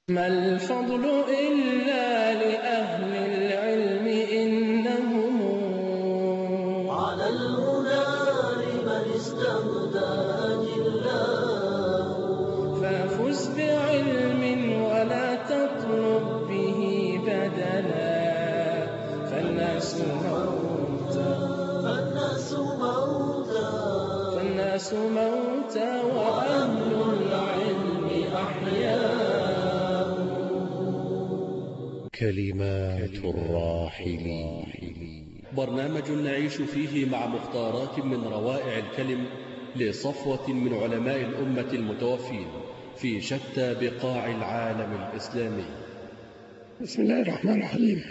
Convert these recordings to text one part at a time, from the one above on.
ما الفضل إلا لأهل العلم إنهم على الهدى لمن استهدى أجلاء. ففز بعلم ولا تطلب به بدلا، فالناس موتى، فالناس موتى، فالناس موتى وأهل العلم أحياء. كلمات الراحلين، برنامج نعيش فيه مع مختارات من روائع الكلم لصفوة من علماء الأمة المتوفين في شتى بقاع العالم الإسلامي. بسم الله الرحمن الرحيم.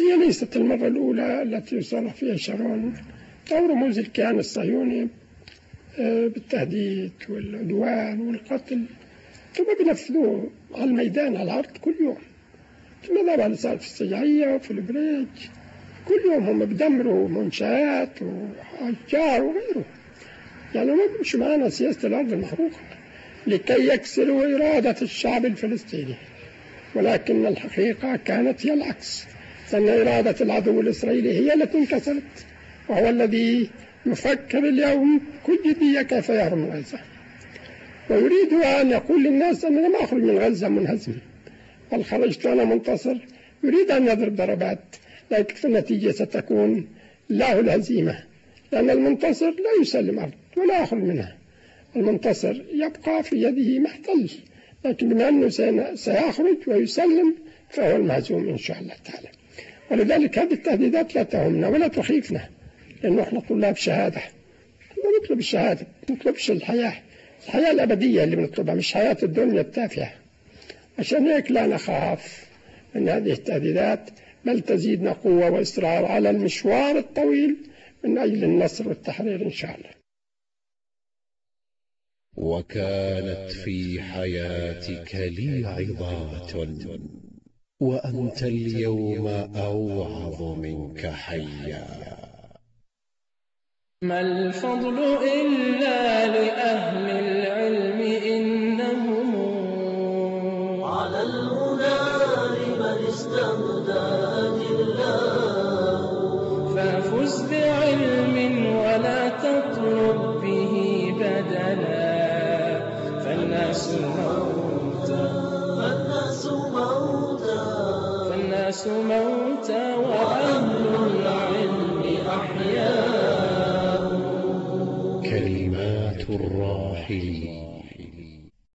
هي ليست المرة الأولى التي يصرح فيها شارون أو رموز الكيان الصهيوني بالتهديد والعدوان والقتل، ثم بينفذوه على الميدان على الأرض كل يوم. ثم ذهب على في السجعية وفي البريج، كل يوم هم بدمروا منشآت وأشجار وغيره. يعني هم بيمشوا معانا سياسة الأرض المحروقة لكي يكسروا إرادة الشعب الفلسطيني، ولكن الحقيقة كانت هي العكس، لأن إرادة العدو الإسرائيلي هي التي انكسرت، وهو الذي يفكر اليوم كل جدية كيف يهرب من غزة، ويريد أن يقول للناس أننا ما أخرج من غزة منهزم، بل خرجت أنا منتصر. يريد أن يضرب ضربات، لكن في النتيجة ستكون له الهزيمة، لأن المنتصر لا يسلم أرض ولا يخرج منها، المنتصر يبقى في يده محتل، لكن بما أنه سيخرج ويسلم فهو المهزوم إن شاء الله تعالى. ولذلك هذه التهديدات لا تهمنا ولا تخيفنا، لأنه احنا طلاب شهادة، نطلب الشهادة، ما نطلبش الحياة، الحياة الأبدية اللي بنطلبها، مش حياة الدنيا التافهة. عشان هيك لا نخاف من هذه التهديدات، بل تزيدنا قوة وإصرار على المشوار الطويل من أجل النصر والتحرير إن شاء الله. وكانت في حياتك لي عظات، وأنت اليوم أوعظ منك حيا. ما الفضل إلا لأهل العلم إنهم على الهدى لمن استهدى أجلاء. ففز بعلم ولا تطلب به بدلا، فالناس موتى، فالناس موتى، فالناس موتى وأهل العلم أحياء. كلمات الراحلين.